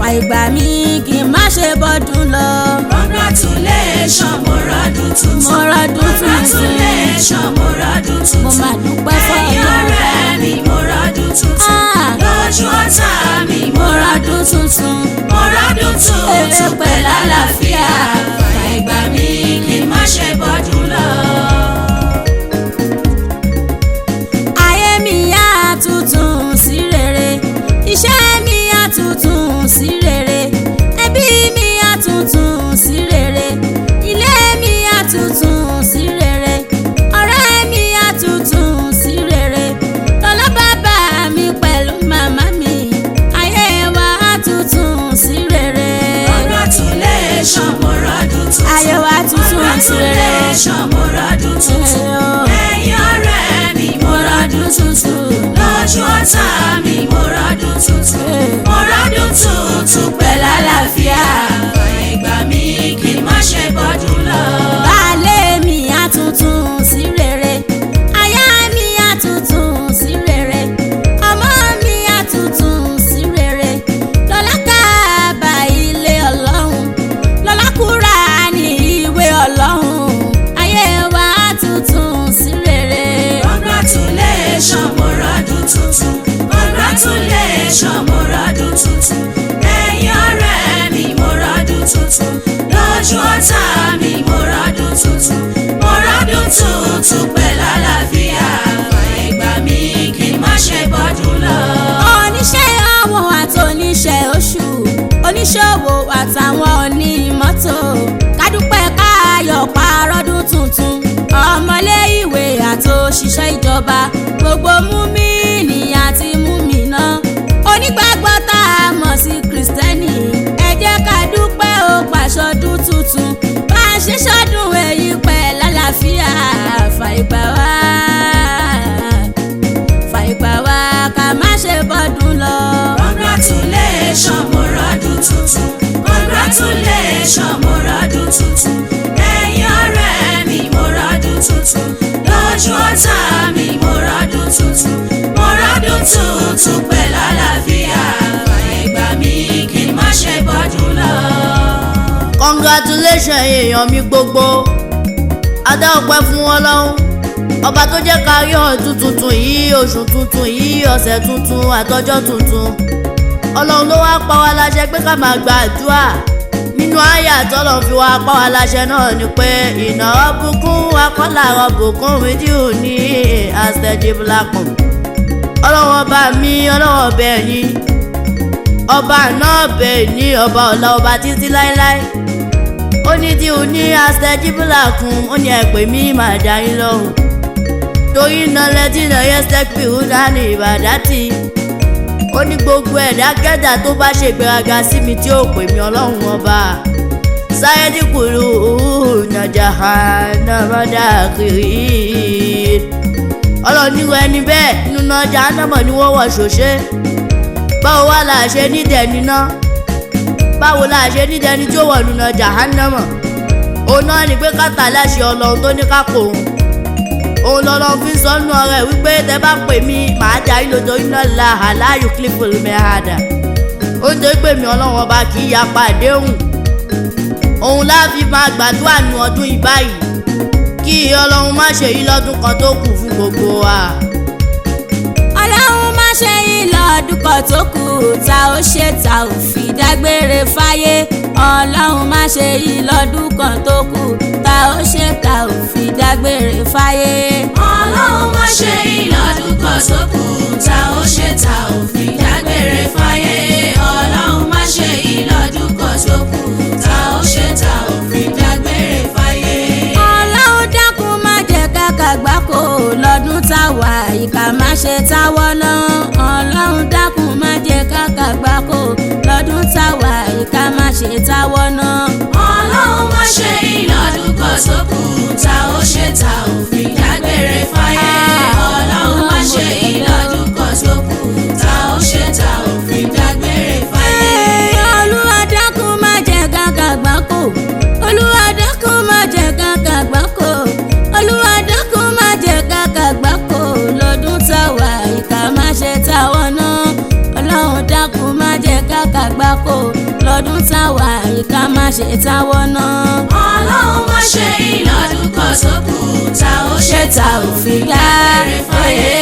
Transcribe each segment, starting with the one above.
Fàìgbà mi kì í má ṣe bọ́dún lọ. Congratulation, mo rọ́dún tuntun. Mo rọ́dún tuntun. Congratulation, mo rọ́dún tuntun. Mo máa dúpẹ́ Ẹ̀yin fọ́lọ́run. ọ̀rẹ́ mi, mo rọ́dún tuntun. Ah. Lójú ọ̀tá mi, mo Mo rọ́dún tuntun. Mo rọ́dún tuntun pẹ̀lú àlàáfíà. Fàìgbà mi kì í má ṣe bọ́dún lọ. Ayé mi á tuntun sí rere, iṣẹ́ mi á tuntun sí rere, ẹbí mi á tuntun sí rere, ilé mi á tuntun sí rere, ọ̀rẹ́ mi á tuntun sí rere, lọ́lá bàbá mi pẹ̀lú màmá mi, ayé wa á tuntun sí rere. Congratulation, mo rọ́dún tuntun. Ayé wa tuntun sí rere. Congratulation, mo rọ́dún tuntun. Ẹ̀yin ọ̀rẹ́ mi, mo rọ́dún tuntun. Lójú ọ̀tá mi, mo rọ́dún tuntun. Mo rọ́dún tuntun pẹ̀lú àlàáfíà. Ìgbà mi kì í má ṣe bọ́dún lọ. Baálé mi á tuntun sí rere, aya mi á tuntun sí rere, ọmọ mi á tuntun sí rere, lọ́lá káàbà ilé ọlọ́run, lọ́lá Kùránì ìwé ọlọ́run, ayé wa á tuntun sí rere. Congratulation, mo rọ́dún tuntun. Congratulation, mo rọ́dún tuntun. Ẹ̀yin ọ̀rẹ́ mi, mo rọ́dún tuntun. Lójú ọ̀tá mi, mo rọ́dún tuntun. Mo rọ́dún tuntun pẹ̀lú àlàáfíà. Ìgbà mi kì í má ṣe bọ́dún lọ. Oníṣẹ́ ọwọ́ àtoníṣẹ́ oṣù, oníṣòwò àtàwọn onímọ́tò, kádúpẹ́ káyọ̀ parọ́dún tuntun, ọmọlé ìwé àtòṣìṣẹ́ ìjọba, gbogbo múmínì àti múmínà, onígbàgbọ́ tá a mọ̀ sí kìrìsìtẹ́nì, ẹ jẹ́ ká dúpẹ́ ó pàṣọdún tuntun, bá a ṣe ṣọdún èyí pẹ̀ lálàáfíà. Fàìgbà wá, fàìgbà wá ká má ṣe bọ́dún lọ. Congratulation, mo rọ́dún tuntun. Congratulation, mo rọ́dún tuntun. Ẹ̀yin ọ̀rẹ́ mi, mo rọ́dún tuntun. Lójú ọ̀tá mi, mo rọ́dún tuntun. Mo rọ́dún tuntun pẹ̀lú àlàáfíà. Ìgbà mi kì í má ṣe bọ́dún lọ. Congratulation, èèyàn mi gbogbo. Adá ọpẹ́ fún Ọlọ́run ọba tó jẹ́ ká rí ọdún tuntun yìí, oṣù tuntun yìí, ọ̀sẹ̀ tuntun àtọjọ́ tuntun. Ọlọ́run ló wá pa wá láṣẹ pé ká máa gba àdúrà. Nínú àyà tọ́lọ́run fi wá pa wá láṣẹ náà ni pé ìnà ọ̀bùkún akọ́là ọ̀bùkún fídíò ní àṣẹjìbìlákùn. Ọlọ́run ọba mi, Ọlọ́run ọbẹ̀ yín, ọba náà bẹ̀ ní ọba ọ̀la, ọba títí láéláé, ó ní tí o ní àṣẹjìbìlákùn, ó ní ẹ pè mí, màá dá yín lóhùn, torí iná lẹ́tí náà yẹ sẹ́pì húdà ní ìbàdàtì. Ó ní gbogbo ẹ̀dá kẹ́dà tó bá ṣègbéraga sí mi tí ó pè mí, Ọlọ́run ọba sáyẹ́dì kùlù nàjà nàmọ́dà kiri. Ọlọ́run níwọ̀ ẹni bẹ́ẹ̀ nínú nàjà nàmọ̀ ni wọ́n wọ̀ ṣòṣe. Báwo wá là ṣe nídẹ̀ẹ́ni náà? Báwo la ṣe nídẹ̀ẹ́ni tí ó wọ̀ nínú nàjà nàmọ̀? Òun náà ní pé káta láṣẹ Ọlọ́run tó ní ká kó òun, òun lọ́lọ́ fi sọ nínú ọ̀rẹ́ wípé tẹ bá pè mí, màá darí lójó iná la aláyò kílífò mẹ́hàdà. Ó ń torí pé mi Ọlọ́run ọba kì í yapa àdéhùn. Òun láfi máa gbàdúrà nu ọdún yìí báyìí kí Ọlọ́run má ṣe yí lọ́dún kan tó kù fún gbogbo wa. Ọlọ́run má ṣe yí lọ́dún kan tó kù tá ó ṣe tá ò fi dágbére fáyé. Ọlọ́run má ṣe yí lọ́dún kan tó kù tá ó ṣe tá ò fi dágbére fáyé. Ọlọ́run má ṣe ìlọ́dún kan tó kù tá ó ṣe tá ò fi dágbére fáyé. Ọlọ́run má ṣe ìlọ́dún kan tó kù tá ó ṣe tá ò fi dágbére fáyé. Ọlọ́run dákun má jẹ́ ká kàgbákò lọ́dún táwa ìkà má ṣe táwọ́ náà. Ọlọ́run dákun má jẹ́ ká kàgbákò lọ́dún táwa ìkà má ṣe táwọ́ náà. Ọlọ́run má ṣe ìlọ́dún kan tó kù tá ó ṣe tá ò fi dágbére fáyé. Ọlọ́run má ṣe ìlọ́dún kan tó kù tá ó ṣe tá ò fi dágbére fáyé. Olúwa dákun má jẹ́ ká kàgbákò. Olúwa dákun má jẹ́ ká kàgbákò. Olúwa dákun má jẹ́ ká kàgbákò lọ́dún táwa ìkà má ṣe táwọ́ náà. Ọlọ́run dákun má jẹ́ ká kàgbákò. Ọdún táwa yìí ká má ṣe táwọ́ náà. Ọlọ́run má ṣe ìlọ́dún kan tó kù tá ó ṣe tá ò fi dágbére fáyé.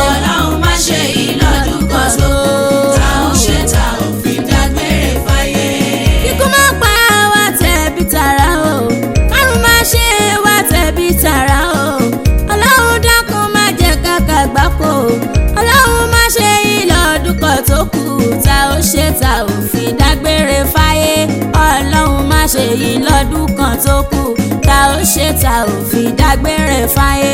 Ọlọ́run má ṣe ìlọ́dún kan tó kù tá ó ṣe tá ò fi dágbére fáyé. Kíkú má pa wá tẹ̀bí tara o, kárùn má ṣe wá tẹ̀bí tara o. Ọlọ́run dákun má jẹ́ ká kàgbákò. Ọlọ́run má ṣe ìlọ́dún kan tó kù tá ó ṣe tá ò fi dágbére fáyé. Ọlọ́run má ṣe ìlọ́dún kan tó kù tá ó ṣe tá ò fi dágbére fáyé.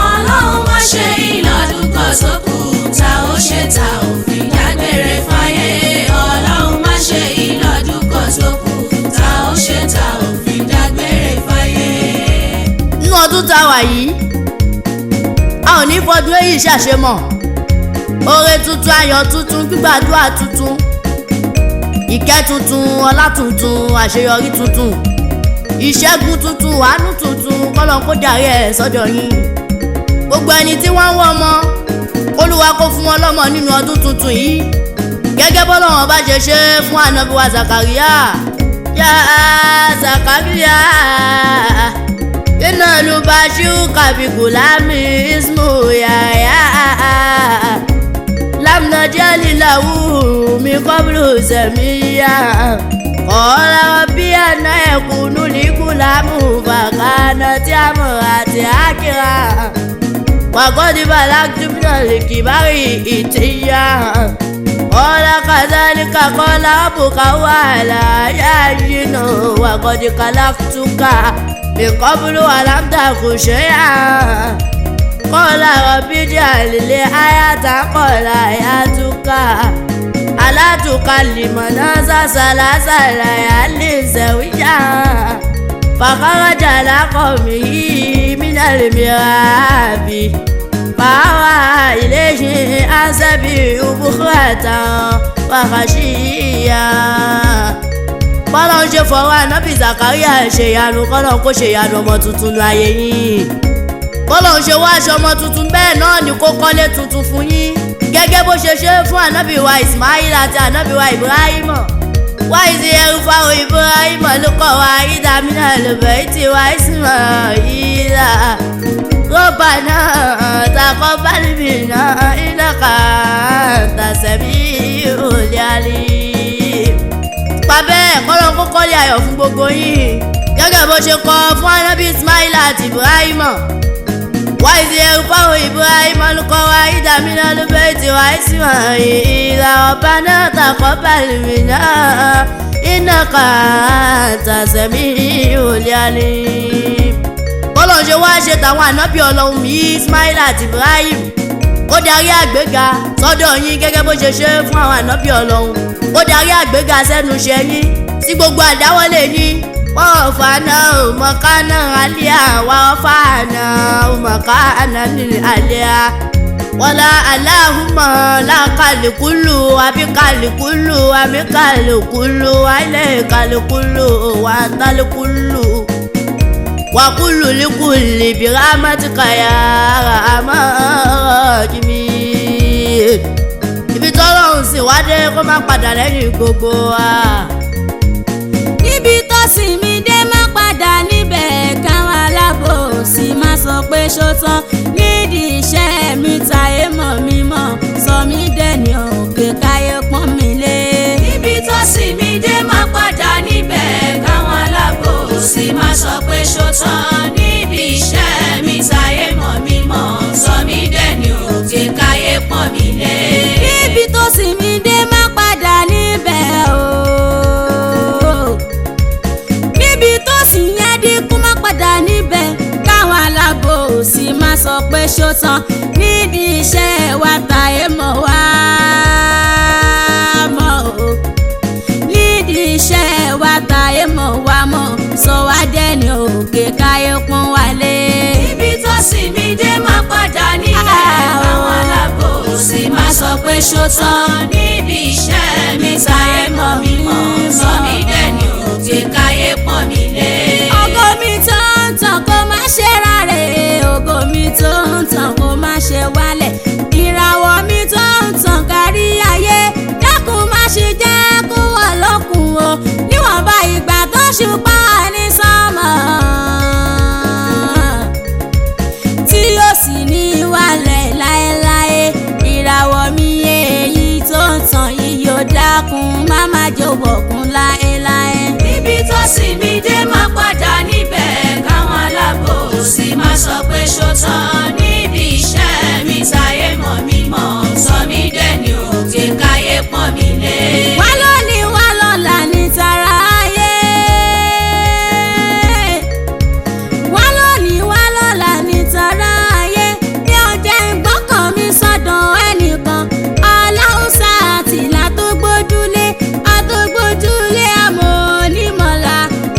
Ọlọ́run má ṣe ìlọ́dún kan tó kù tá ó ṣe tá ò fi dágbére fáyé. Ọlọ́run má ṣe ìlọ́dún kan tó kù tá ó ṣe tá ò fi dágbére fáyé. Nínú ọdún tá a wà yìí, a ò ní fọdún èyí ṣàṣemọ̀. Oore tuntun, ayọ̀ tuntun, gbígbàdúrà tuntun, ìkẹ́ tuntun, ọlá tuntun, àṣeyọrí tuntun, ìṣẹ́gun tuntun, àánú tuntun, kọ́lọ́n kó darí ẹ̀ sọ́dọ̀ yín. Gbogbo ẹni tí wọ́n ń wọ́ ọmọ, Olúwa kó fún wọn lọ́mọ nínú ọdún tuntun yìí, gẹ́gẹ́ bọ́lọ́wọ́n bá ṣe ṣe fún ànábì wa Zakariya. Yá Zakariya, iná ló bá ṣíú kàbí gùlámì ismu yàyà lámúnájẹ́lì làwù mí kọ́bùrù sẹ̀míyà kọ́lá bí àná ẹ̀kúnú ní gùlámù bàkánà tí a mọ̀ àti àkìrà wàgọ́dì bàlágìmínà lè kìbárì ìtìyà kọ́lá kàdálíkà kọ́lá bùkà wàhálà yá yìnyín wàgọ́dì kàlákùtùkà ìkọ́bùrù àlámdàkù ṣẹ́yà kọ́lá rọ̀bìdì àlìlẹ̀ ayáta kọ́lá ayátúkà alátùkà lìmọ̀nà sàṣàlàṣàlà yálì sẹ̀wíjà fàkàràjà lákọ̀mí yìí mínàlèmíràbì fàáwà iléyìn àṣẹbí ubùkúrẹ̀tàn wàkàṣìyà. Bọ́lá ń ṣe fọwọ́ ànábì Zakaria ṣe ìyanu, kọ́lọ́n kó ṣe ìyanu ọmọ tuntun ní ayé yín. Bọ́lá ń ṣe wá aṣọ ọmọ tuntun, bẹ́ẹ̀ náà ni kó kọ́lé tuntun fún yín, gẹ́gẹ́ bó ṣe ṣe fún ànábì wa Ismail àti ànábì wa Ibrahim. Wá ìsì ẹrú fáwọn Ibrahim ló kọ́ wa ìdàmínà lóbẹ̀ ìtì wa Ismaila. Rọ́bà náà takọ́ bálíbì náà ìnáka tàṣẹ̀mí òlì àlì. Pa bẹ́ẹ̀, kọ́lọ́n kó kọ́lé ayọ̀ fún gbogbo yín, gẹ́gẹ́ bó ṣe kọ́ fún ànábì Ismail àti Ibrahim. Wáìsì ẹrú fáwọn Ibrahim olùkọ́ wa ìdàmínà lóbẹ́ẹ̀tì wa Ismaila ọba náà takọ́ bálíbì náà ìnáka tàṣẹ̀mí òlì àlì. Bọ́lọ̀ ṣe wá ṣe tàwọn ànábì ọlọ́run yìí Ismail àti Ibrahim, ó darí àgbéga sọ́dọ̀ yín gẹ́gẹ́ bó ṣe ṣe fún àwọn ànábì ọlọ́run. Ó darí àgbéga sẹ́nu iṣẹ́ yín, sí gbogbo àdáwọ́lé yín. Wọ́n fàánà mọ̀kánà àlíyá, wọ́n fàánà mọ̀kánà àlíyá. Wọ́lá aláhùnmọ̀ lákàlùkùlù àbíkàlùkùlù àmìkàlùkùlù àìlèkàlùkùlù wàtálùkùlù wakulu likuli biramatika ya rahman rahimi. Ibi tọ́lọ́run sì wá dé, kó má padà lẹ́yìn gbogbo wa. Níbi tó sì mí dé, má padà níbẹ̀, káwọn alábòsí má sọ pé ṣó tán. Nídìí iṣẹ́ mi táyé mọ̀ mí mọ̀, sọ mí dẹni òkè káyé pọ́n mi lé. Níbi tó sì mí dé, má padà níbẹ̀, káwọn alábòsí má sọ pé ṣó tán. Níbi iṣẹ́ mi táyé mọ̀ mí mọ̀, sọ mí dẹni òkè káyé pọ́n mi lé. Níbi tó sì mí dé, má padà níbẹ̀ o. Níbi tó sì yẹn dínkù, má padà níbẹ̀, káwọn alábòsí má sọ pé ṣó tán. Nídìí iṣẹ́ wa táyé mọ̀ wá mọ̀ o. Nídìí iṣẹ́ wa táyé mọ̀ wá mọ̀, sọ wá dẹ́ni òkè káyé pọ́n wálé. Níbi tó sì mí dé, má padà níbẹ̀, káwọn alábòsí má sọ pé ṣó tán. Níbi iṣẹ́ mi táyé mọ̀ mí mọ̀, sọ mí dẹni òkè káyé pọ́n mi lé. Ògo mi tó ń tàn kó má ṣe rárẹ̀, ògo mi tó ń tàn kó má ṣe wálẹ̀, ìràwọ̀ mi tó ń tàn kárí ayé, dákun má ṣe jẹ́ kó wà lọ́kùn o. jẹ́ òwòkun láéláé. Níbi tó sì mí dé má padà níbẹ̀, káwọn alábòsí má sọ pé ṣótán. Níbi iṣẹ́ mi táyé mọ̀ mí mọ̀, sọ mí dẹ́ni òkè káyé pọ́n mi lé. Wá lónìí wá lọ́la ní tara ayé. Wá lónìí wá lọ́la ní tara ayé. Bí ọjẹ́ ìgbọ́kàn mi sọ́dọ̀ ẹnìkan, aláùsá àtìlá tó gbójúlé, àtògbójúlé àmọ́ onímọ̀lá.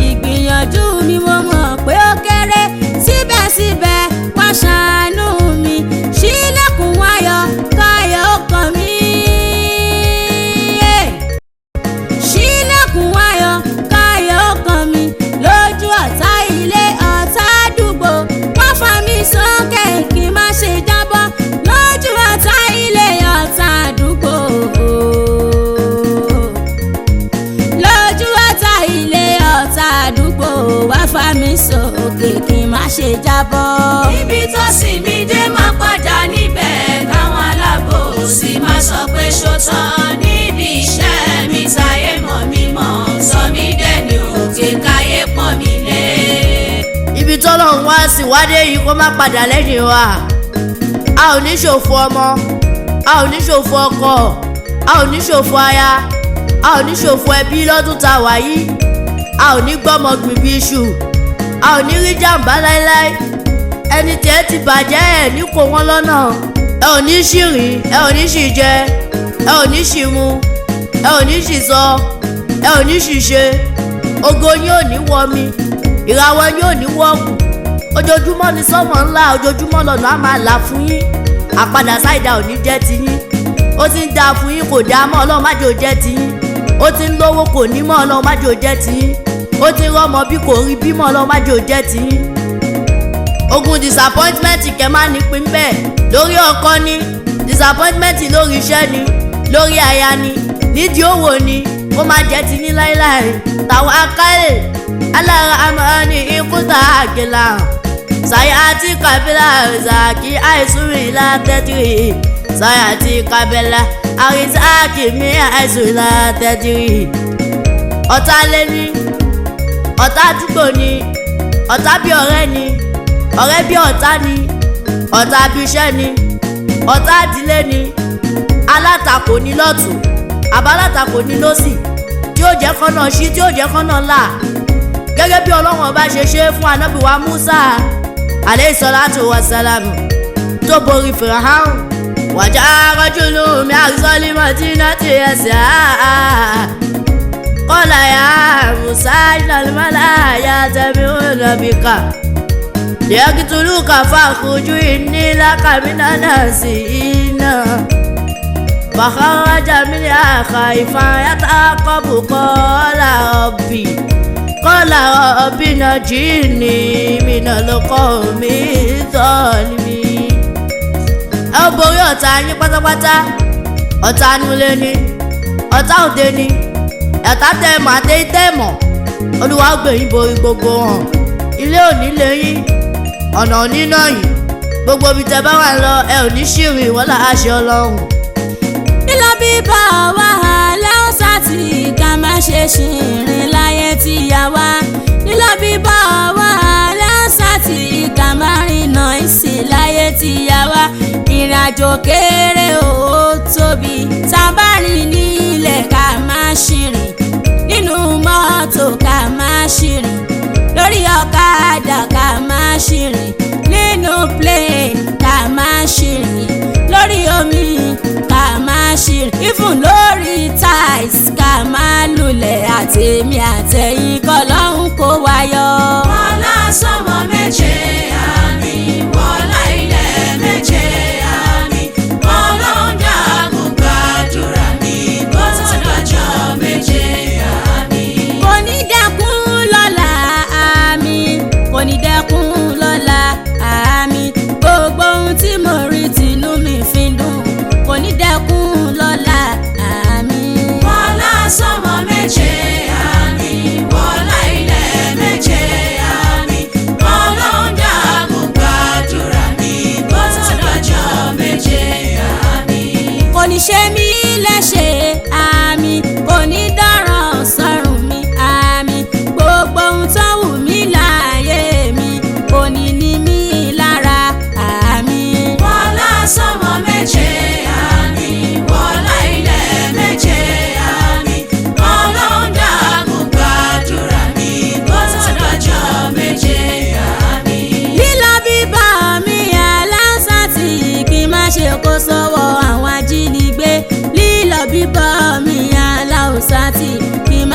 Ìgbìyànjú mi mo mọ̀ pé ó kéré, síbẹ̀síbẹ̀ wá ṣàánú mi. Ṣílẹ̀kùn wáyọ̀ káyọ̀ ó kàn mí. Ṣílẹ̀kùn wáyọ̀ káyọ̀ ọkàn mi lójú ọ̀tá ilé ọ̀tá àdúgbò, wọ́n fa mi sókè kí n má ṣe jábọ́ lójú ọ̀tá ilé ọ̀tá àdúgbò, lójú ọ̀tá ilé ọ̀tá àdúgbò, wá fa mi sókè kí n má ṣe jábọ́. Níbi tó sì mí dé má padà níbẹ̀, káwọn alábòsí má sọ pé ṣótán. Níbi iṣẹ́ mi táyé mọ̀ mí mọ̀, sọ mí dẹ́ni òkè káyé pọ́n mi lé. Ibi tọ́lọ́run wá sí wádé yìí kó má padà lẹ́yìn wa. A ò ní ṣòfò ọmọ, a ò ní ṣòfò ọkọ, a ò ní ṣòfò aya, a ò ní ṣòfò ẹbí lọ́dún tá a wà yìí. A ò ní gbọ́mọ gbìn bí iṣu, a ò ní rí jàǹbá láéláé. Ẹni tí ẹ ti bàjẹ́ ẹ̀ ní kó wọn lọ́nà. Ẹ ò ní ṣì rìn, ẹ ò ní ṣì jẹ, ẹ ò ní ṣì mu, ẹ ò ní ṣì sọ, ẹ ò ní ṣì ṣe. Ògo yín ò ní wọ mi, ìràwọ̀ yín ò ní wọ́ọ̀kù. Ojoojúmọ́ ni sọ́mọ̀ ńlá, ojoojúmọ́ lọ́nà á máa là fún yín. Àpadà sáìdá ò ní jẹ́ ti yín. Ó ti ń dáa fún yín kò dáa mọ́, Ọlọ́run má jẹ́ ó jẹ́ ti yín. Ó ti ń lówó kò ní mọ́, Ọlọ́run má jẹ́ ó jẹ́ ti yín. Ó ti ń rọ́mọ bí kò rí bímọ, Ọlọ́run má jẹ́ ó jẹ́ ti yín. Ogun disappointment kẹ má nípín bẹ́ẹ̀ lórí ọkọ ni, disappointment lórí iṣẹ́ ni, lórí aya ni, nídìí òwò ni, kó má jẹ́ ti ní láéláé. Tàwọn akáyè alára àmọ́ ní ikú tá a kìlà sayati kabila arizaki aisurila tẹtiri, sayati kabila arizaki mi aisurila tẹtiri. Ọ̀tá lé ní, ọ̀tá àdúgbò ni, ọ̀tá bí ọ̀rẹ́ ni, ọ̀rẹ́ bí ọ̀tá ni, ọ̀tá bí iṣẹ́ ni, ọ̀tá ìdílé ni, alátakò ní lọ́tùn àbálátakò ní lósì, tí ó jẹ́ kọ́nà sí, tí ó jẹ́ kọ́nà là. Gẹ́gẹ́ bí Ọlọ́run ọba ṣe ṣe fún Ànábì wa Musa alayhi salatu wa salam tó borí Fìràhàn. Wàjà rajulu mi àrísọ́lì madinati ẹsẹ̀ kọ́lá ya Musa ìlànà ya tẹ̀mí ònàbíkà lẹ́kìtúlùkà fàkójú ìnílá kàmínà náà sí iná. فخرج منها خائفا يتعقب قال ربي نجني من القوم الظالمين. Ẹ ó borí ọ̀tá yín pátápátá. Ọ̀tá nulẹ̀ ni, ọ̀tá òde ni, ọ̀tá tẹ̀ mọ̀ àti tẹ̀ mọ̀. Olúwa ó gbé yín borí gbogbo wọn. Ilé ò ní lé yín, ọ̀nà ò ní nà yín. Gbogbo ibi tẹ́ bá wà lọ, ẹ ò ní ṣìrìn wọ́n là á ṣe Ọlọ́run. Lílọ bíbọ̀ wàhálà ó sátì ká má ṣe ṣìrìn láyé tí a wá. Lílọ bíbọ̀ wàhálà ó sátì ká má rìnà ìsìn láyé tí a wá. Ìrìnàjò kéré ó tóbi, tá a bá rìn nílẹ̀ ká má ṣìrìn, nínú mọ́tò ká má ṣìrìn, lórí ọ̀kadà ká má ṣìrìn, nínú plane ká má ṣìrìn, lórí omi ká má ṣìrìn, even lórí tiles ká má lulẹ̀. Àtèmi àtẹ̀yìn kọ́lọ́hún kó wáyọ̀. Wọlá sánmọ̀ méje àmín, wọlá ilẹ̀ méje àmín, Ọlọ́run dákun gbàdúrà mi bó tó dọjọ́ méje àmín. Kò ní dẹ́kun lọ́la àmín, kò ní dẹ́kun lọ́la àmín. Gbogbo ohun tí mo rí tìlú mi fi ń dùn, kò ní dẹ́kun lọ́la àmín. Wọlá sánmọ̀ méje àmín, wọlá ilẹ̀ méje àmín, Ọlọ́run dákun gbàdúrà mi bó tó dọjọ́ méje àmín. Kò ní ṣe mí léṣe àmín, kò ní dán.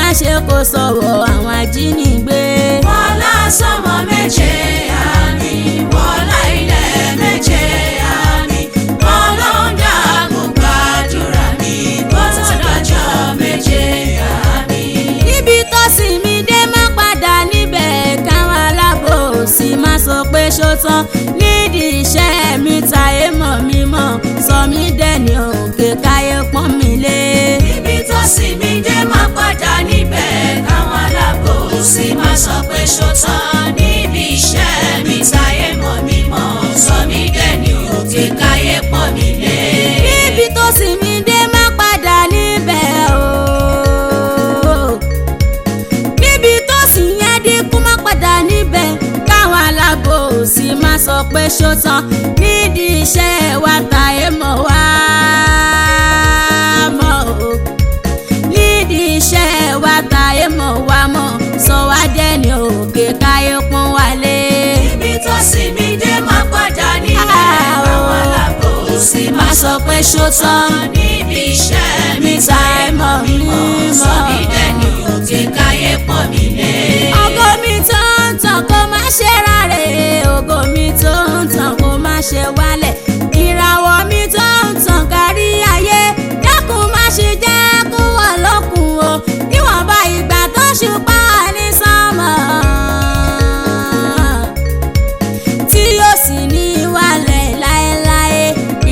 má ṣe kó sọ̀wọ́ àwọn ajínigbé. Wọlá sánmà méje àmín, wọlá ilẹ̀ méje àmín, Ọlọ́run dákun gbàdúrà mi kó tó dọjọ́ méje àmín. Níbi tó sì mí dé má padà níbẹ̀, káwọn alábòsí má sọ pé ṣó tán. Nídìí iṣẹ́ mi ta èèmọ̀ mímọ́, sọ mí dẹ́ni òkè káyé pọ́n mi lé. Níbi tó sì mí dé má padà níbẹ̀, káwọn alábòsí má sọ pé ṣó tán. Níbi iṣẹ́ mi táyé mọ̀ mí mọ̀, sọ mí dẹ́ni òkè káyé pọ́n mi lé. Níbi tó sì mí dé má padà níbẹ̀ o. Níbi tó sì yẹn dínkù má padà níbẹ̀, káwọn alábòsí má sọ pé ṣó tán. Nídìí iṣẹ́ wa ta èèmọ̀ wá mọ́ o. Nídìí iṣẹ́ wa ta èèmọ̀ wá mọ́, sọ wá dẹ́ni òkè káyé pọ́n wálé. Níbi tó sì mí dé má padà níbẹ̀, káwọn alábòsí má sọ pé ṣó tán. Níbi iṣẹ́ mi táyé mọ̀ mí mọ̀, sọ mí dẹ́ni òkè káyé pọ́n mi lé. Ògo mi tó ń tàn kó má ṣe ráre, ògo mi tó ń tàn kó má ṣe wálẹ̀, ìràwọ̀ mi tó ń tàn kárí ayé, dákun má ṣe jẹ́ kó wà lókun o, níwọ̀nba ìgbà tó ṣùpá ní sánmọ̀ tí yóò sì ní wálẹ̀ láéláé.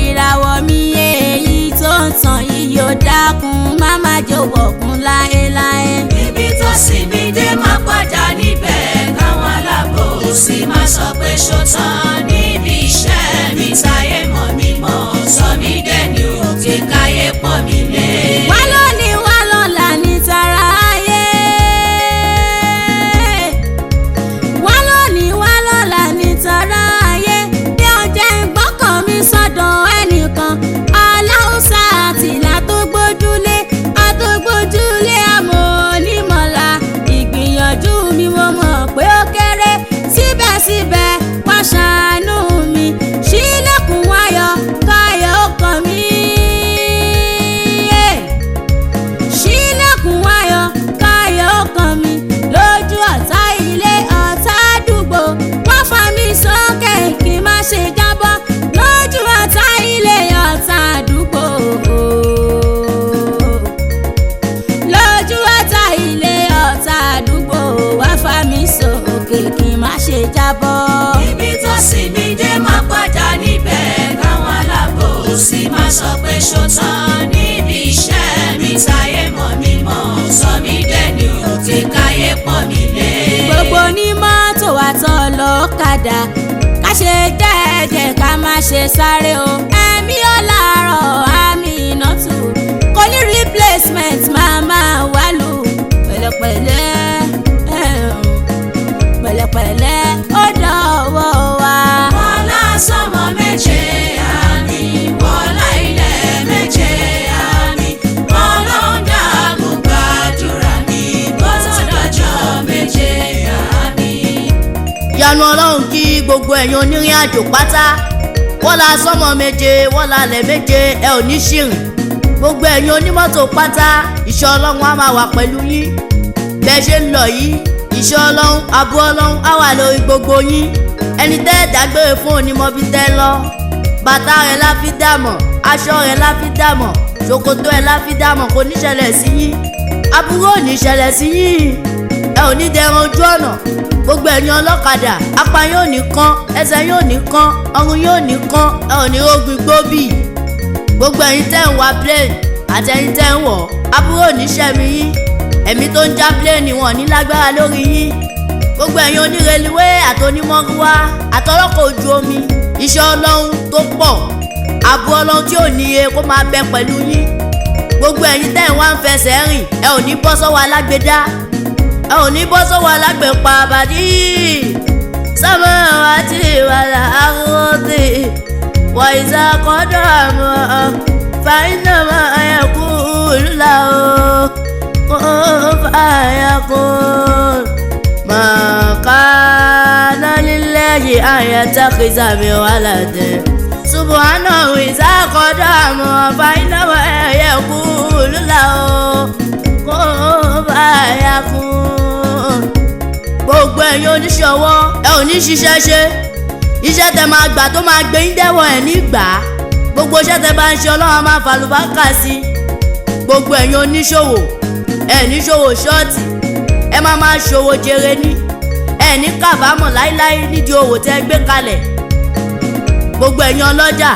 Ìràwọ̀ mi èyí tó ń tàn yìí yóò dákun má má jẹ́ wọ̀kun láéláé. Níbi tó sì mí dé má padà níbẹ̀, káwọn alábòsí má sọ pé ṣó tán. Níbi iṣẹ́ mi táyé mọ̀ mí mọ̀, sọ mí dẹ́ni òkè káyé pọ́n mi lé. Wá lónìí wá lọ́la ní tara ayé. Wá lónìí wá lọ́la ní tara ayé. Bí ọjọ́ ìgbọ́kàn mi sọ́dọ̀ ẹnìkan, aláùsá àtìlá tó gbójúlé, àtògbójúlé àmọ́ onímọ̀lá. Ìgbìyànjú mi mo mọ̀ pé ó kéré, síbẹ̀síbẹ̀ wá ṣàánú mi, ṣílẹ̀kùn wáyọ̀ káyọ̀ ọkàn mi. Ṣílẹ̀kùn ayọ̀ káyọ̀ ọkàn mi, lójú ọ̀tá ilé ọ̀tá àdúgbò, wọ́n fa mi sókè kí n má ṣe jábọ́, lójú ọ̀tá ilé ọ̀tá àdúgbò, lójú ọ̀tá ilé ọ̀tá àdúgbò, wọ́n fa mi sókè kí n má ṣe jábọ́. Níbi tó sì mí dé má padà níbẹ̀, káwọn alábòsí má sọ pé ṣó tán. Níbi iṣẹ́ mi táyé mọ̀ mí mọ̀, sọ mí dẹ́ni òkè káyé pọ́n mi lé. Gbogbo onímọ́tò àtọlọ́kadà, ká ṣe jẹ́jẹ́ ká má ṣe sáré o. Ẹ̀mí ọ̀làrọ̀ àmì ìnàtù kò ní replacement máa máa wá lù pẹ̀lẹ́pẹ̀lẹ́, pẹ̀lẹ́pẹ̀lẹ́ ó dọ̀wọ́ wa. Wọlá sánmà méje àmín, wọlá ilẹ̀ méje àmín, Ọlọ́run dákun gbàdúrà mi kó tó dọjọ́ méje àmín. Ìyanu Ọlọ́run kí gbogbo ẹ̀yin onírìn àjò pátá. Wọ́n la sọ́mọ méje, wọ́n la lẹ̀ méje, ẹ ò ní ṣìrìn. Gbogbo ẹ̀yin onímọ́tò pátá, ìṣọ́ Ọlọ́run á máa wà pẹ̀lú yín. Bẹ́ẹ̀ ṣe ń lọ yìí, ìṣọ́ Ọlọ́run, ààbò Ọlọ́run á wà lórí gbogbo yín. Ẹni tẹ́ ẹ̀ dágbére fún onímọ̀ bí tẹ́ lọ. Bàtà rẹ̀ la fi dàmọ̀, aṣọ rẹ̀ la fi dàmọ̀, ṣòkòtò ẹ̀ la fi dàmọ̀, kò ní ṣẹlẹ̀ sí yín. Aburú ò ní ṣẹlẹ̀ sí yín, ẹ ò ní dẹran ojú ọ̀nà. Gbogbo ẹ̀yin ọlọ́kadà, apá yóò ní kán, ẹsẹ̀ yóò ní kán, ọrùn yóò ní kán, ẹ ò ní rógun gbóbì. Gbogbo ẹ̀yin tẹ́ ń wa plane àti ẹ̀yin tẹ́ ń wọ̀, aburú ò ní ṣẹ̀mí yín. Ẹ̀mí tó ń já plane wọn ní lágbára lórí yín. Gbogbo ẹ̀yin oníreliwé àtonímọ́rúwá àtọlọ́kọ̀ ojú omi, iṣẹ́ Ọlọ́run tó pọ̀, ààbò Ọlọ́run tí ò níye kó máa bẹ pẹ̀lú yín. Gbogbo ẹ̀yin tẹ́ ń wá ń fẹsẹ̀ rìn, ẹ ò ní bọ́ sọ́wọ́ alágbèdá, ẹ ò ní bọ́ sọ́wọ́ alágbèpa àbàdí. Sámà àti wàlà àròdì wà ìsàkọ́dọ̀ àmọ́ fàyínà máa yẹ kú lùlà o kó fàyà kó màkàná lílẹ̀ àyàtàkìsà mi wàlàdé. Subhanahu ìsàkọ́dọ̀ àmọ́ fàyínà máa yẹ kú lùlà o kó kó báyà fún. Gbogbo ẹ̀yin oníṣòwò, ẹ ò ní ṣiṣẹ́ ṣe. Iṣẹ́ tẹ máa gbà tó máa gbé yín dẹ́wọ̀n ẹ̀ nígbà. Gbogbo iṣẹ́ tẹ bá ń ṣe, Ọlọ́run máa fàlùbákà sí. Gbogbo ẹ̀yin oníṣòwò, ẹ ní ṣòwò ṣọ́ọ̀tì, ẹ máa máa ṣòwò jèrè ní. Ẹ ní kábàámọ̀ láíláí nídìí òwò tẹ gbé kalẹ̀. Gbogbo ẹ̀yin ọlọ́jà,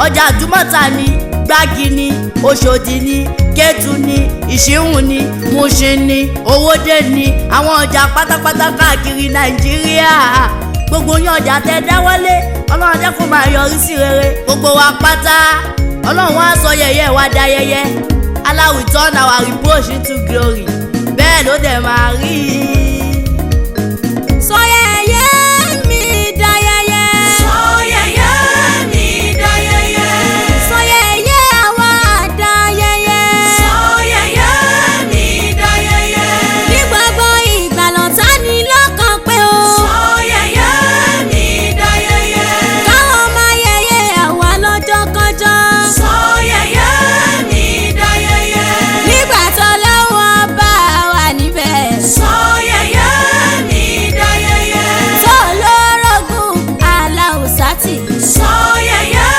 ọjà àdúmọ̀tà ni, Gbági ni, Òṣòdì ni, Kétu ni, Ìṣíhùn ni, Mùṣín ni, Owódé ni, àwọn ọjà pátápátá káàkiri Nàìjíríà. Gbogbo yín, ọjà tẹ dáwọ́lé, Ọlọ́run jẹ́ kó máa yọrí sí rere. Gbogbo wa pátá, Ọlọ́run á sọ yẹ̀yẹ́ wa dayẹyẹ. Allah will turn our reproach into glory. Bẹ́ẹ̀ ló dẹ̀ máa rí i. Sọ yẹ̀yẹ́ mi dayẹyẹ. Sọ yẹ̀yẹ́ mi dayẹyẹ. Sọ yẹ̀yẹ́ àwa dayẹyẹ. Sọ yẹ̀yẹ́ mi dayẹyẹ. Ní gbogbo ìgbà lọ̀tá ní lọ́kàn pé o. Sọ yẹ̀yẹ́ mi dayẹyẹ. Káwọn máa yẹ̀yẹ́ àwa lọ́jọ́ kọjọ́. Sọ yẹ̀yẹ́ mi dayẹyẹ. Nígbà tó lọ́wọ́ bá wà níbẹ̀. Sọ yẹ̀yẹ́ mi dayẹyẹ. Tó lórogún aláùsátì. Sọ yẹ̀yẹ́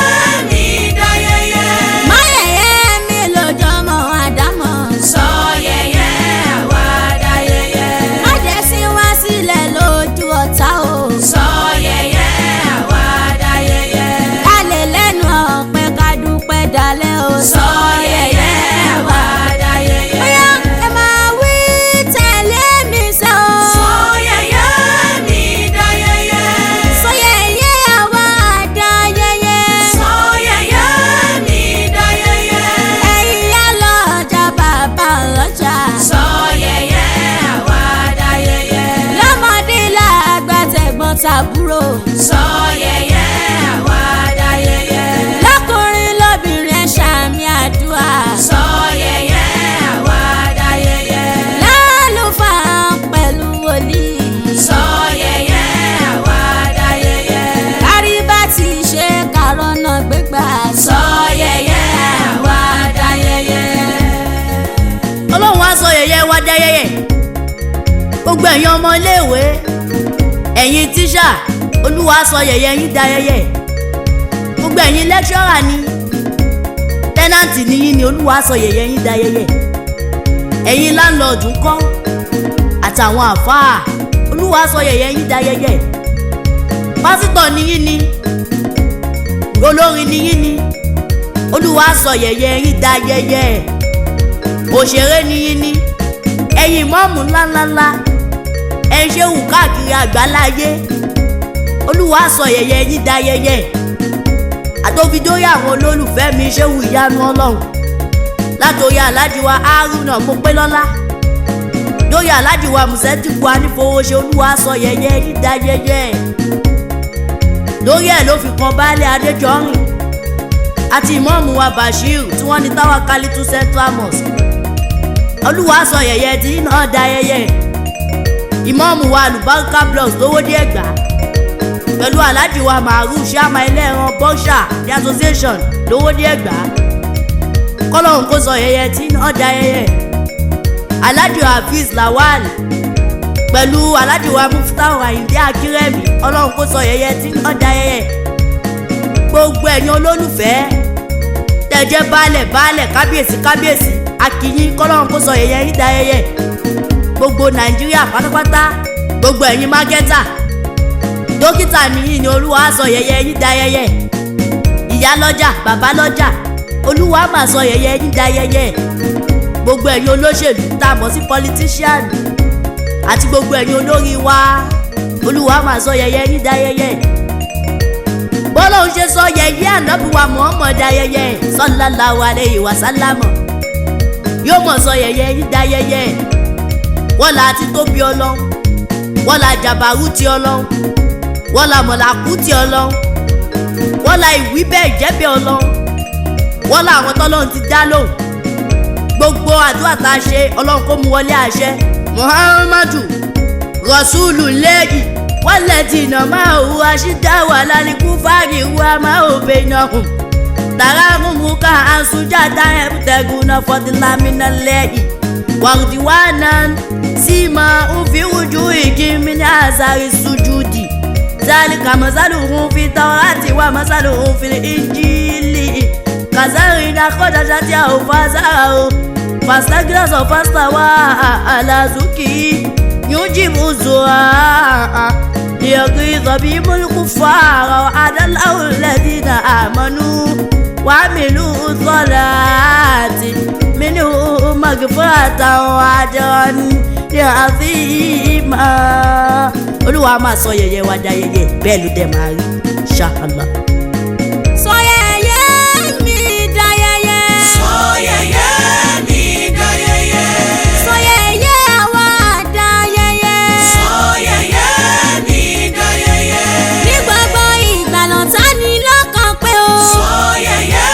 mi dayẹyẹ. Má yẹ̀yẹ́ mi lójọ́mọ́ àdámọ̀. Sọ yẹ̀yẹ́ àwa dayẹyẹ. Má jẹ́ sí wá sílẹ̀ lójú ọ̀tá o. Sọ yẹ̀yẹ́ àwa dayẹyẹ. Ká lè lẹ́nu ọpẹ́, ká dúpẹ́ dalẹ́ o. Sọ yẹ̀yẹ́ àwa dayẹyẹ. Bóyá ẹ máa wí tẹ̀lé mi sẹ́ o. Sọ yẹ̀yẹ́ mi dayẹyẹ. Sọ yẹ̀yẹ́ àwa dayẹyẹ. Sọ yẹ̀yẹ́ mi dayẹyẹ. Ẹ̀yin yá lọ́jà, bàbá lọ́jà. Sọ yẹ̀yẹ́ àwa dayẹyẹ. Lọ́mọdé làgbà, tẹ̀gbọ́n tàbúrò. Sọ yẹ̀yẹ́ àwa dayẹyẹ. Lọ́kùnrin lóbìnrin, ẹ ṣàmì àdúrà. Sọ yẹ̀yẹ́ àwa dayẹyẹ. Lálùfáà pẹ̀lú wòlíì. Sọ yẹ̀yẹ́ àwa dayẹyẹ. Kárí bá ti ṣe kàrọ́nà gbégbá. Sọ yẹ̀yẹ́ àwa dayẹyẹ. Ọlọ́run á sọ yẹ̀yẹ́ wa dayẹyẹ. Gbogbo ẹ̀yin ọmọ iléèwé, ẹ̀yin tíṣà, Olúwa á sọ yẹ̀yẹ́ yín dayẹyẹ. Gbogbo ẹ̀yin lecturer ni, tenant ni yín ni, Olúwa á sọ yẹ̀yẹ́ yín dayẹyẹ. Ẹ̀yin landlord ńkọ́, àtàwọn àfáà, Olúwa á sọ yẹ̀yẹ́ yín dayẹyẹ. Pásítọ̀ ni yín ni, olórin ni yín ni, Olúwa á sọ yẹ̀yẹ́ yín dayẹyẹ. Òṣèré ni yín ni, ẹ̀yin ìmáàmù ńláńláńlá, ẹ̀ ń ṣe wù káàkiri àgbáláyé, Olúwa sọ yẹ̀yẹ́ yín dayẹyẹ. Àtòfidórí àwọn olólùfẹ́ mi, ṣé wù ìyanu Ọlọ́run, látòrí aláàjì wa Haruna Mopélọ́lá, lórí aláàjì wa Mùsẹ́tìkù Anífowóṣe, Olúwa sọ yẹ̀yẹ́ yín dayẹyẹ. Lórí ẹ̀ ló fi kan baálé Adéjọ́rìn àti ìmáàmù wa Bashir tí wọ́n ní Táwákálítù Central Mosque, Olúwa sọ yẹ̀yẹ́ tí náà dayẹyẹ. Ìmáàmù wa Alubarika Blocks lówó díẹ̀ gbà pẹ̀lú aláàjì wa Maru Ṣáma ẹlẹ́ran bọ́ṣà ní association lówó díẹ̀ gbà, kọ́lọ́hún kó sọ yẹ̀yẹ́ tí náà dayẹyẹ. Aláàjì Hafiz Lawal pẹ̀lú aláàjì wa Muftahu Ayinde Akírẹ́mì, Ọlọ́run kó sọ yẹ̀yẹ́ tí náà dayẹyẹ. Gbogbo ẹ̀yin olólùfẹ́ tẹ̀jẹ́ baálẹ̀ baálẹ̀, kábíyèsí kábíyèsí, akínyín, kọ́lọ́run kó sọ yẹ̀yẹ́ yín dayẹyẹ. Gbogbo Nàìjíríà pátápátá, gbogbo ẹ̀yin marketer, dókítà nìyí ni, Olúwa sọ yẹ̀yẹ́ yín dayẹyẹ. Ìyá lọ́jà, bàbá lọ́jà, Olúwa máa sọ yẹ̀yẹ́ yín dayẹyẹ. Gbogbo ẹ̀yin olóṣèlú tá a mọ̀ sí politician àti gbogbo ẹ̀yin olórí wa, Olúwa máa sọ yẹ̀yẹ́ yín dayẹyẹ. Bọ́lá ń ṣe sọ yẹ̀yẹ́ ànábì wa Muhammad dayẹyẹ sallallahu alayhi wa sallam, yóò mọ̀ sọ yẹ̀yẹ́ yín dayẹyẹ. Wọ́n la ti tóbi Ọlọ́run, wọ́n la jàbàrú ti Ọlọ́run, wọ́n la mọ̀làkú ti Ọlọ́run, wọ́n la ìwí bẹ́ẹ̀ jẹ́bẹ̀ Ọlọ́run, wọ́n la àwọn tọ́lọ́run ti dá lóhùn. Gbogbo àdúrà tá a ṣe, Ọlọ́run kó mú wọlé àṣẹ. Muhammadu Rasulu lẹ́yìn wọ́lẹ̀dìnà máa hu aṣídáwà lálẹ́kú fáàrí wa máa ò bẹ iná hùn tàràrùn mú ká àṣùjáda ẹ̀bùtẹ̀gùn náà fọdúnlámínà lẹ́yìn. Wàrúdìwánà sí máa ń fi wùjú ìkí mi ní àzàrí sùjúdì. Zálìkà mọ́sálùhún fi Taurati wà mọ́sálùhún fi Injili. Kàzárì ní akọ́jàjà tí a ò fa sára o. Fàṣítàgílàsọ̀ fásità wà àlàzùkì. Yúnjìbù zùrà. ليغيظ بهم الكفار وعد الله الذين آمنوا وعملوا الصلاة منهم مغفرة وأجرا عظيما. Olúwa máa sọ yẹ̀yẹ́ wa dá yẹ̀yẹ́, bẹ́ẹ̀ ló dẹ̀ máa rí, ṣáàlà. Sọ yẹ̀yẹ́ mi dá yẹ̀yẹ́. Sọ yẹ̀yẹ́ mi dá yẹ̀yẹ́. Sọ yẹ̀yẹ́ àwa dá yẹ̀yẹ́. Sọ yẹ̀yẹ́ mi dá yẹ̀yẹ́. Ní gbogbo ìgbà lọ̀tá ní lọ́kàn pé o. Sọ yẹ̀yẹ́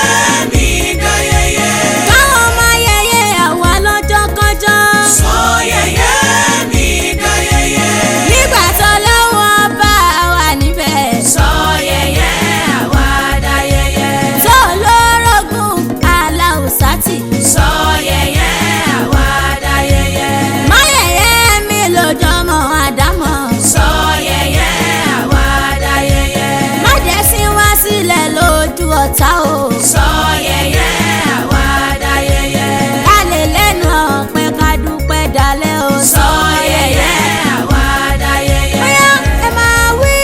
mi dá yẹ̀yẹ́. Káwọn máa yẹ̀yẹ́ àwa lọ́jọ́ kọjọ́. Sọ yẹ̀yẹ́ mi dá yẹ̀yẹ́. Nígbà tó lọ́wọ́ bá wà níbẹ̀. Sọ yẹ̀yẹ́ àwa dá yẹ̀yẹ́. Tó lórogún aláùsátì. Sọ yẹ̀yẹ́ àwa dá yẹ̀yẹ́. Má yẹ̀yẹ́ mi lójọ́mọ́ àdámọ̀. Sọ yẹ̀yẹ́ àwa dá yẹ̀yẹ́. Má jẹ́ sí wá sílẹ̀ lójú ọ̀tá o. Sọ yẹ̀yẹ́ àwa dá yẹ̀yẹ́. Ká lè lẹ́nu ọpẹ́ ká dúpẹ́ dalẹ́ o. Sọ yẹ̀yẹ́ àwa dá yẹ̀yẹ́. Bóyá ẹ máa wí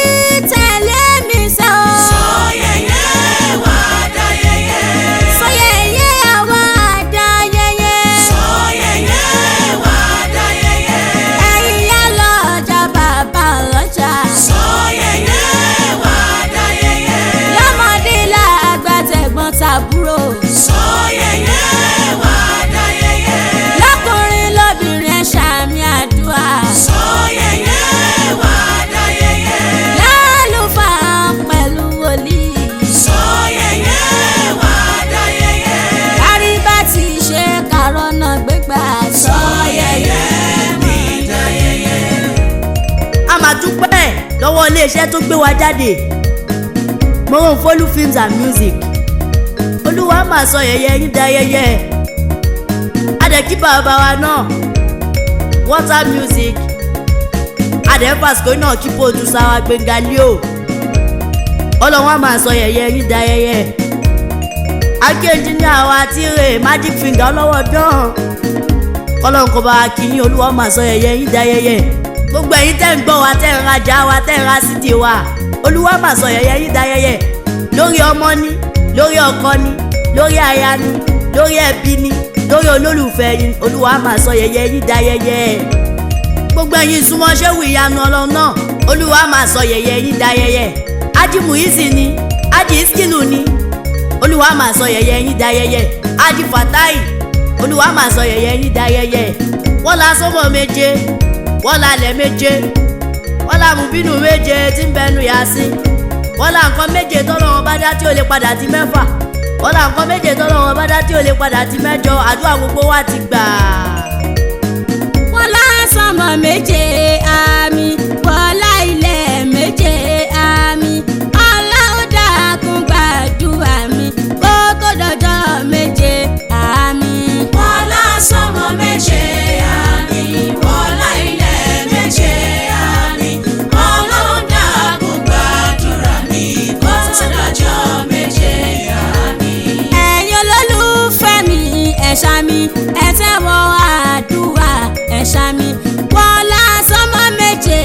tẹ̀lé mi sọ. Sọ yẹ̀yẹ́ àwa dá yẹ̀yẹ́. Sọ yẹ̀yẹ́ àwa dá yẹ̀yẹ́. Sọ yẹ̀yẹ́ àwa dá yẹ̀yẹ́. Ẹ̀yin yá lọ́jà bàbá lọ́jà. Sọ yẹ̀yẹ́ àwa dá yẹ̀yẹ́. Lọ́mọdé làgbà tẹ̀gbọ́n tàbúrò. Sọ yẹ̀yẹ́ àwa dá yẹ̀yẹ́. Lọ́kùnrin lóbìnrin ẹ ṣàmì àdúrà. Sọ yẹ̀yẹ́ àwa dá yẹ̀yẹ́. Lálùfáà pẹ̀lú wòlíì. Sọ yẹ̀yẹ́ àwa dá yẹ̀yẹ́. Kárí bá ti ṣe kàrọ́nà gbégbá. Sọ yẹ̀yẹ́ mi dá yẹ̀yẹ́. A máa dúpẹ́ lọ́wọ́ iléeṣẹ́ tó gbé wa jáde, Moronfolu Films and Music. Olúwa máa sọ yẹ̀yẹ́ yín dá yẹ̀yẹ́. Adẹ̀kí bàbá wa náà, Water Music. Adẹ̀fàsíkò náà kí producer wa Gbẹ̀ngà Leo. Ọlọ́run á máa sọ yẹ̀yẹ́ yín dá yẹ̀yẹ́. Akí engineer wa Tíre Magic Finger ọlọ́wọ́ dán, kọ́lọ́n kó bá wa kí yín. Olúwa máa sọ yẹ̀yẹ́ yín dá yẹ̀yẹ́. Gbogbo ẹ̀yin tẹ́ ń gbọ́ wa, tẹ́ ń rajà wa, tẹ́ ń ra sídìí wa, Olúwa máa sọ yẹ̀yẹ́ yín dá yẹ̀yẹ́. Lórí ọmọ ni, lórí ọkọ ni, lórí aya ni, lórí ẹbí ni, lórí olólùfẹ́ yín, Olúwa máa sọ yẹ̀yẹ́ yín dá yẹ̀yẹ́. Gbogbo ẹ̀yin ìsúnmọ́ ṣéwù ìyanu Ọlọ́run náà, Olúwa máa sọ yẹ̀yẹ́ yín dá yẹ̀yẹ́. Ájì Muizi ni, Ájì Iskilu ni, Olúwa máa sọ yẹ̀yẹ́ yín dá yẹ̀yẹ́. Ájì Fatai, Olúwa máa sọ yẹ̀yẹ́ yín dá yẹ̀yẹ́. Wọ́n la sọ́mọ méje, wọ́n la lẹ̀ méje, wọ́n la mùbínú méje tí ń bẹnu yà sí, wọ́n la nǹkan méje tọ́lọ́run bá dá tí ò lè padà di mẹ́fà, wọ́n la nǹkan méje tọ́lọ́run bá dá tí ò lè padà di mẹ́jọ. Àdúrà gbogbo wa ti gbà. Wọ́n lásánmọ̀ méje àmì, wọ́lá ilẹ̀ méje àmì. Ọlọ́run dákun gbàdúrà mi kó tó dọjọ́ méje àmì. Wọ́lá sọ́mọ méje àmì, wọ́lá ilẹ̀ méje àmì. Ọlọ́run dákun gbàdúrà mi kó tó dọjọ́ méje àmì. Ẹ̀yin olólùfẹ́ mi, ẹ̀ṣà mi, ẹ tẹ́wọ́ àdúrà, ẹ̀ṣà mi. Wọ́lá sánmọ̀ méje.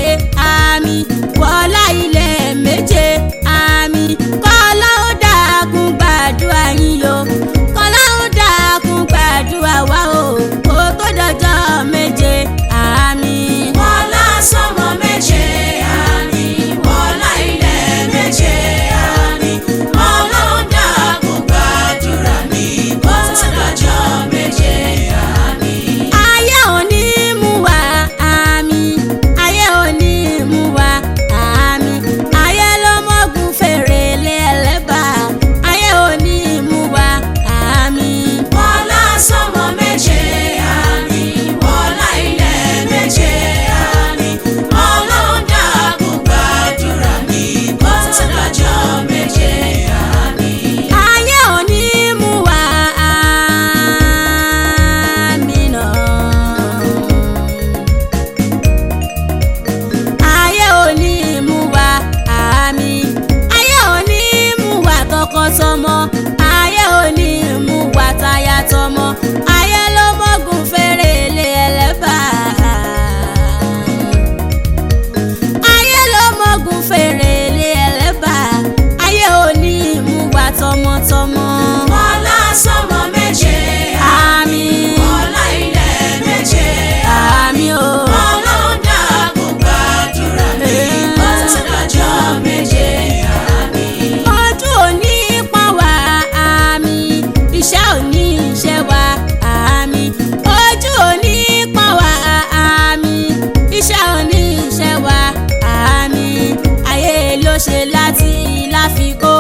fi kó.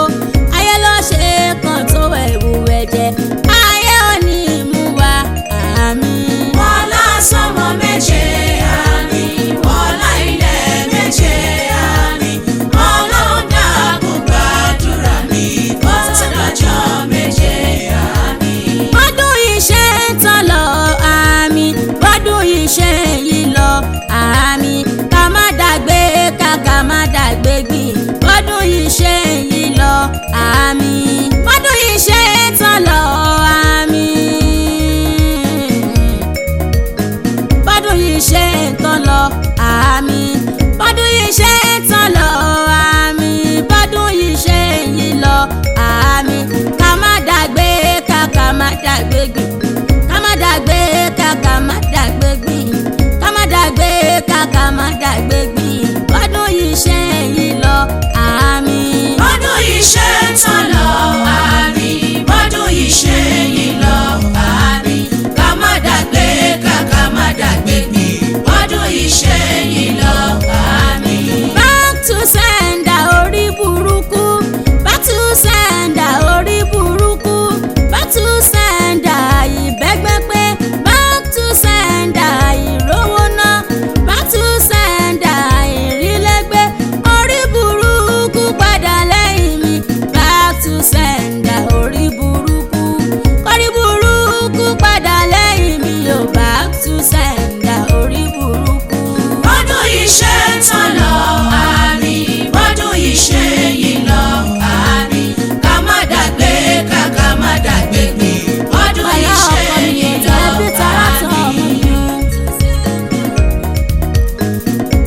Ayé ló ṣe kan tó ẹ̀wù ẹ̀jẹ̀, ayé ò ní mú wa, àmín. Wọlá sánmọ̀ méje, àmín. Wọlá ilẹ̀ méje, àmín. Ọlọ́run dákun gbàdúrà mi kó tó dọjọ́ méje, àmín. Bọ́dún yìí ṣe ń tán lọ, àmín. Bọ́dún yìí ṣe ń yí lọ, àmín. Ká má dàgbé ká ká má dàgbé gbìn. Bọ́dún yìí ṣe ń yí lọ, àmín. Bọ́dún yìí ṣe ń tán lọ, àmín. Bọ́dún yìí ṣe ń tán lọ, àmín. Bọ́dún yìí ṣe ń tán lọ, àmín. Bọ́dún yìí ṣe ń yí lọ, àmín. Ká má dàgbé ká ká má dàgbé gbìn. Ká má dàgbé ká ká má dàgbé gbìn. Ká má dàgbé ká ká má dàgbé gbìn. Bọ́dún yìí ṣe ń yí lọ, àmín. Bọ́dún yìí ṣe ń tán lọ, àmín. Bọ́dún yìí ṣe ń yí lọ, àmín. Ká má dàgbé ká ká má dàgbé gbìn. Bọ́dún yìí ṣe ń yí lọ, àmín. Back to sender orí burúkú. Back to sender orí burúkú. Back to sender ìbẹ́gbẹ́pẹ́. Back to sender ìrówó ná. Back to sender ìrílẹ́gbẹ́. Orí burúkú padà lẹ́yìn mi. Back to sender orí burúkú. Orí burúkú padà lẹ́yìn mi o. Back to sender orí burúkú. Bọ́dún yìí ṣe ń tán lọ, àmín. Bọ́dún yìí ṣe ń yí lọ, àmín. Ká má dàgbé ká ká má dàgbé gbìn. Bọ́dún yìí ṣe ń yí lọ, àmín.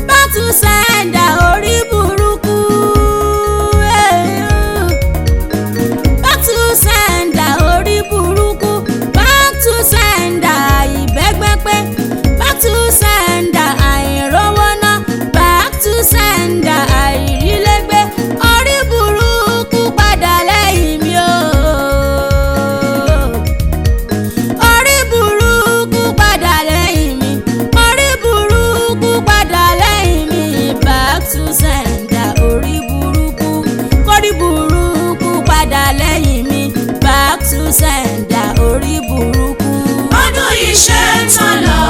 Back to sender orí burúkú. Back to sender orí burúkú. Back to sender ìbẹ́gbẹ́pẹ́. Back to sender àìrówó ná. Back to sender àìrílégbé. Orí burúkú padà lẹ́yìn mi o. Orí burúkú padà lẹ́yìn mi. Orí burúkú padà lẹ́yìn mi. Back to sender orí burúkú. Orí burúkú padà lẹ́yìn mi. Back to sender orí burúkú. Bọ́dún yìí ṣe ń tán lọ,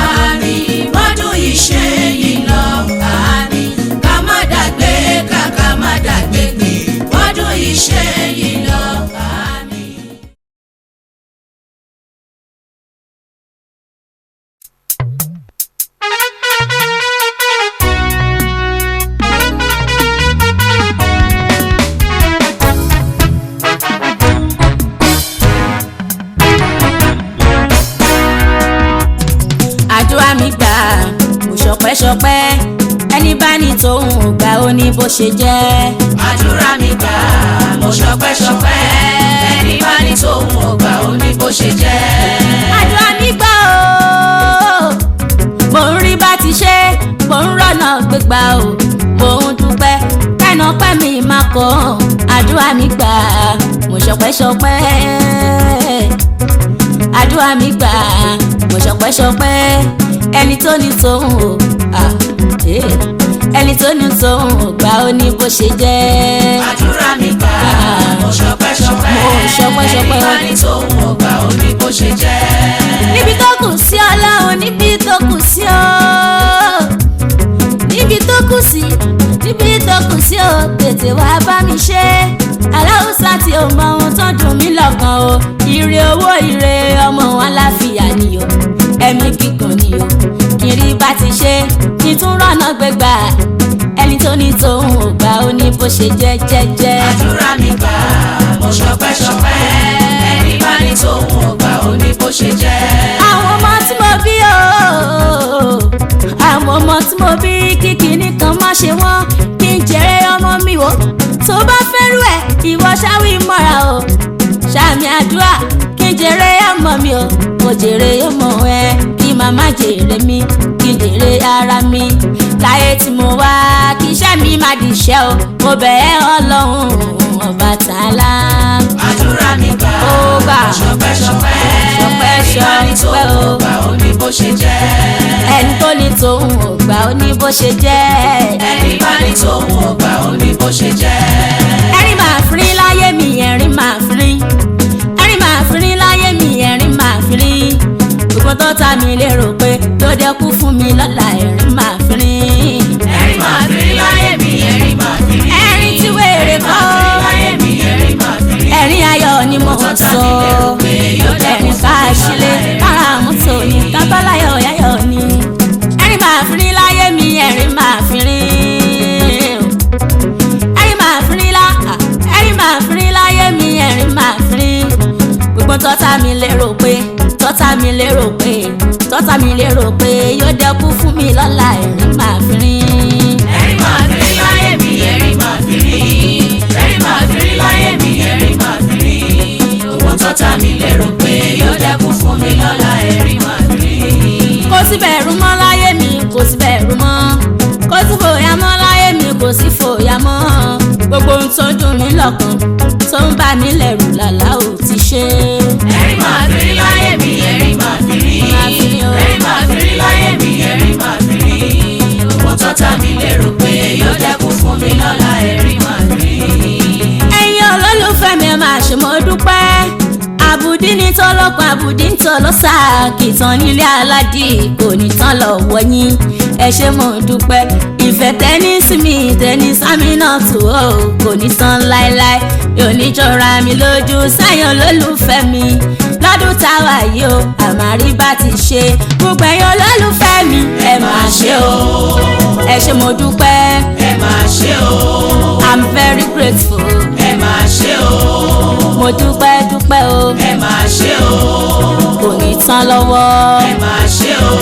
àmín. Bọ́dún yìí ṣe ń yí lọ, àmín. Ká má dàgbé ká ká má dàgbé gbìn. Bọ́dún yìí ṣe ń yí lọ, àmín. Àdúrà mi gbà, mo ṣọpẹ́ ṣọpẹ́. Ẹni bá ní tòun ò gbà ó ní bó ṣe jẹ́. Àdúrà mi gbà, mo ṣọpẹ́ ṣọpẹ́. Ẹni bá ní tòun ò gbà ó ní bó ṣe jẹ́. Àdúrà mi gbà o, mò ń rí bá ti ṣe, mò ń rọ̀nà gbégbá o, mò ń dúpẹ́ kẹ́nà pẹ́ mi máa kọ́. Àdúrà mi gbà, mo ṣọpẹ́ ṣọpẹ́. Àdúrà mi gbà, mo ṣọpẹ́ ṣọpẹ́. Ẹni tó ní tòun o, ah, eh, ẹni tó ní tòun ò gbà ó ní bó ṣe jẹ́. Àdúrà mi gbà, mo ṣọpẹ́ ṣọpẹ́. Mo ṣọpẹ́ ṣọpẹ́. Ẹni bá ní tòun ò gbà ó ní bó ṣe jẹ́. Níbi tó kù sí ọlọ́run, níbi tó kù sí ọ, níbi tó kù sí, níbi tó kù sí o, tètè wá bá mi ṣe. Aláùsá tí o mọ ohun tó dùn mí lọ́kàn o, ire owó ire ọmọ wọn láfìyà ni o, ẹ̀mí kíkan ni o, kiri bá ti ṣe kí tún rọ̀nà gbégbá. Ẹni tó ní tòun ò gbà ó ní bó ṣe jẹ́ jẹ́jẹ́. Àdúrà mi gbà, mo ṣọpẹ́ ṣọpẹ́. Ẹni bá ní tòun ò gbà ó ní bó ṣe jẹ́. Àwọn ọmọ tí mo bí o, àwọn ọmọ tí mo bí, kíkì nìkan má ṣe wọ́n, kí n jèrè ọmọ mi wò. Tó bá fẹ́rù ẹ̀ ìwọ ṣáwí mọ́ra o, ṣàmì àdúrà kí n jèrè ọmọ mi o, kò jèrè ọmọ ẹ, kí màmá jèrè mi, kí n jèrè ara mi láyé tí mo wá, kí iṣẹ́ mi má di iṣẹ́ o, mo bẹ̀ ẹ́ Ọlọ́run ọba tààlà. Àdúrà mi gbà, Ó gbà. mo ṣọpẹ́ ṣọpẹ́. Ṣọpẹ́ Ẹni bá ní ṣọpẹ́ tòun o. ò gbà ó ní bó ṣe jẹ́. Ẹni tó ní tòun ò gbà ó ní bó ṣe jẹ́. Ẹni bá ní tòun ò gbà ó ní bó ṣe jẹ́. Gbogbo tọ́ta mi lérò pé, tọ́ta mi lérò pé, tọ́ta mi lérò pé yóò dẹ́kun fún mi lọ́la, ẹ̀rín máa fi rín. Ẹ̀rín máa fi rí láyé mi, ẹ̀rín máa fi rí. Ẹ̀rín máa fi rí láyé mi, ẹ̀rín máa fi rí. Owó tọ́ta mi lérò pé yóò dẹ́kun fún mi lọ́la, ẹ̀rín máa fi rí. Kò sí bẹ̀rù mọ́ láyé mi, kò sí bẹ̀rù mọ́. Kò sí fòyà mọ́ láyé mi, kò sí fòyà mọ́. Gbogbo ohun tó dùn mí lọ́kàn, tó ń bà mí lẹ́rù, làlá ò ti ṣe. Ẹ̀rín máa fi rí láyé mi, ẹ̀rín máa fi rí. Máa fi rí o. Ẹ̀rín máa fi rí láyé mi, ẹ̀rín máa fi rí. Owó tọ́ta mi lérò pé yóò dẹ́kun fún mi lọ́la, ẹ̀rín máa fi rí. Ẹ̀yin olólùfẹ́ mi, ẹ máa ṣe, mo dúpẹ́. Àbùdí ní tọ́lọ́pọ̀, àbùdí ń tọ́lọ́sà kìtàn nílé aládì kò ní tán lọ́wọ́ yín. Ẹ ṣé, mo dúpẹ́. Ìfẹ́ tẹ́ni sí mi, tẹ́ni sámi náà tù ó, kò ní tán láéláé. Yóò ní jọra mi lójú sẹ́yìn olólùfẹ́ mi. Lọ́dún táwa yìí o, àmàrí bá ti ṣe. Gbogbo ẹ̀yin olólùfẹ́ mi, ẹ máa ṣe o. Ẹ ṣé, mo dúpẹ́. Ẹ máa ṣe o. I'm very grateful. Ẹ máa ṣe o. Mo dúpẹ́ dúpẹ́ o. Ẹ máa ṣe o. Kò ní tán lọ́wọ́. Ẹ máa ṣe o.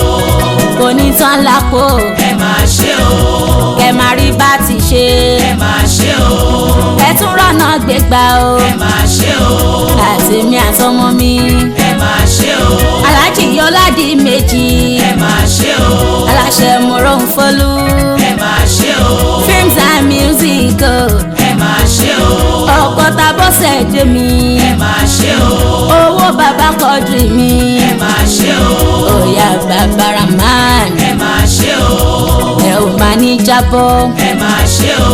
Kò ní tán lápò. Ẹ máa ṣe o. Kẹ máa rí bá ti ṣe. Ẹ máa ṣe o. Ẹ tún rọ̀nà gbégbá o. Ẹ máa ṣe o. Àtèmi àtọmọ mi. Ẹ máa ṣe o. Aláàjì Yọládì Méjì. Ẹ máa ṣe o. Aláṣẹ Moronfolú Ẹ máa ṣe o. Films and Music o. Ẹ máa ṣe o. Ọkọ tabọ́sẹ̀ dé mi. Ẹ máa ṣe o. Owó bàbá kọjú mi. Ẹ máa ṣe o. Òyà bàbá Rahman. Ẹ máa ṣe o. Ẹ ò máa ní jábọ́. Ẹ máa ṣe o.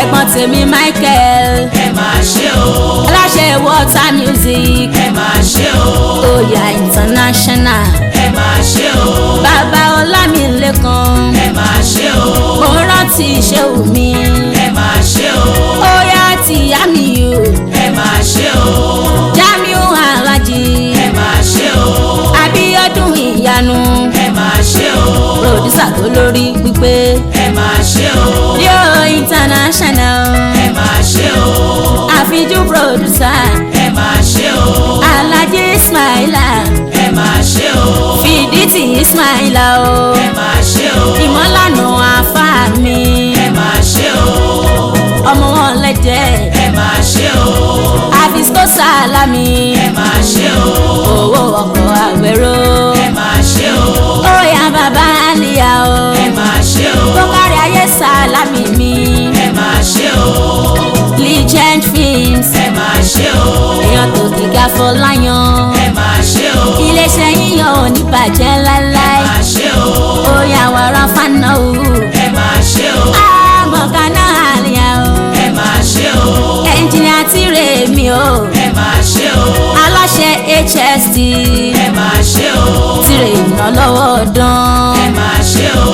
Ẹ̀gbọ́n tèmi Michael. Ẹ máa ṣe o. Aláṣẹ Water Music. Ẹ máa ṣe o. Oya International. Ẹ máa ṣe o. Bàbá Ọlámilékan. Ẹ máa ṣe o. Mo rántí ṣéwù mi. Ẹ máa ṣe o. Oya tìyá mi o. Ẹ máa ṣe o. Jamiu Alhaji. Ẹ máa ṣe o. Abíọ́dún Ìyanu. Ẹ máa ṣe o. Producer tó lórí pípé. Ẹ máa ṣe o. Leo International. Ẹ máa ṣe o. Àfijú producer. Ẹ máa ṣe o. Alhaji Ismaila. Ẹ máa ṣe o. Fìdítì Ismaila o. Ẹ máa ṣe o. Ìmọ̀lànà àfáà mi. Ẹ máa ṣe o. Ọmọ wọn lẹ́jẹ̀. Ẹ máa ṣe o. Àfisco Sàlámì. Ẹ máa ṣe o. Owó ọkọ̀ àwẹ̀rọ. Ẹ máa ṣe o. Óyá bàbá àlìyá o. Ẹ máa ṣe o. Tó kárí ayé Sàlámì mi. Ẹ máa ṣe o. Legend Films. Ẹ máa ṣe o. Èèyàn tó gíga Fọláyan. Ẹ máa ṣe o. Iléeṣẹ́ yíyan ò ní bàjẹ́ láéláé. Ẹ máa ṣe o. Óyá wàrà fáná o. Ẹ máa ṣe o. Àmọ̀kánná àlìyá o. Ẹ máa ṣe o. Ẹnjìnìà tìrẹ mi o. Ẹ máa ṣe o. Aláṣẹ HST. Ẹ máa ṣe o. Tìrẹ ìrànlọ́wọ́ dán. Ẹ máa ṣe o.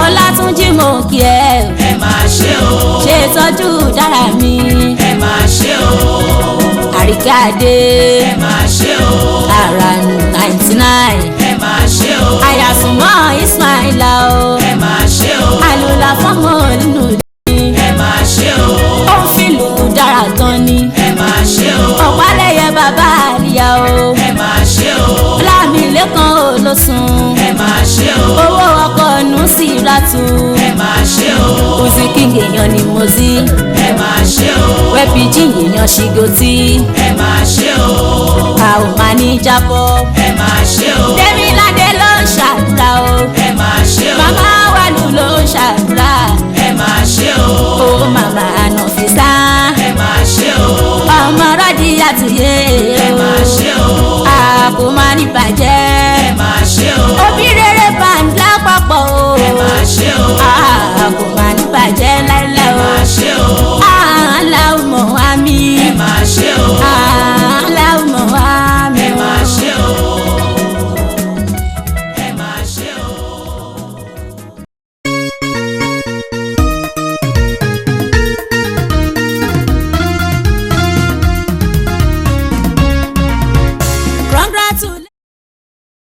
Ọlátúnjí mo kí ẹ. Ẹ máa ṣe o. Ṣe tọ́jú dára mi. Ẹ máa ṣe o. Àríkàdé. Ẹ máa ṣe o. Ara 99. Ẹ máa ṣe o. Àyàsùnmọ́ Ismaila o. Ẹ máa ṣe o. Àlùlà fọ́mọ nínú ní. Ẹ máa ṣe o. Ó ń fìlù dára gan ni. Ẹ máa ṣe o. Ọ̀pálẹ̀yẹ bàbá àríyá o. Ẹ máa ṣe o. Lámìlẹ́kan olóṣùn. Ẹ máa ṣe o. Owó ọkọ̀ nù sí ìràtú. Ẹ máa ṣe o. Uzi King èèyàn ni mo sí. Ẹ máa ṣe o. Wẹ́pìjì èèyàn ṣìgòtì. Ẹ máa ṣe o. A ò máa ní jábọ́. Ẹ máa ṣe o. Démiládé ló ń ṣàdúrà o. Ẹ máa ṣe o. Màmá Wàlú ló ń ṣàdúrà. Ẹ máa ṣe o. Ó màmá Ànàfísà. Ẹ máa ṣe o. Ọmọ rádìyà tùyé Ẹ o. máa ṣe o. A kò máa ní bàjẹ́.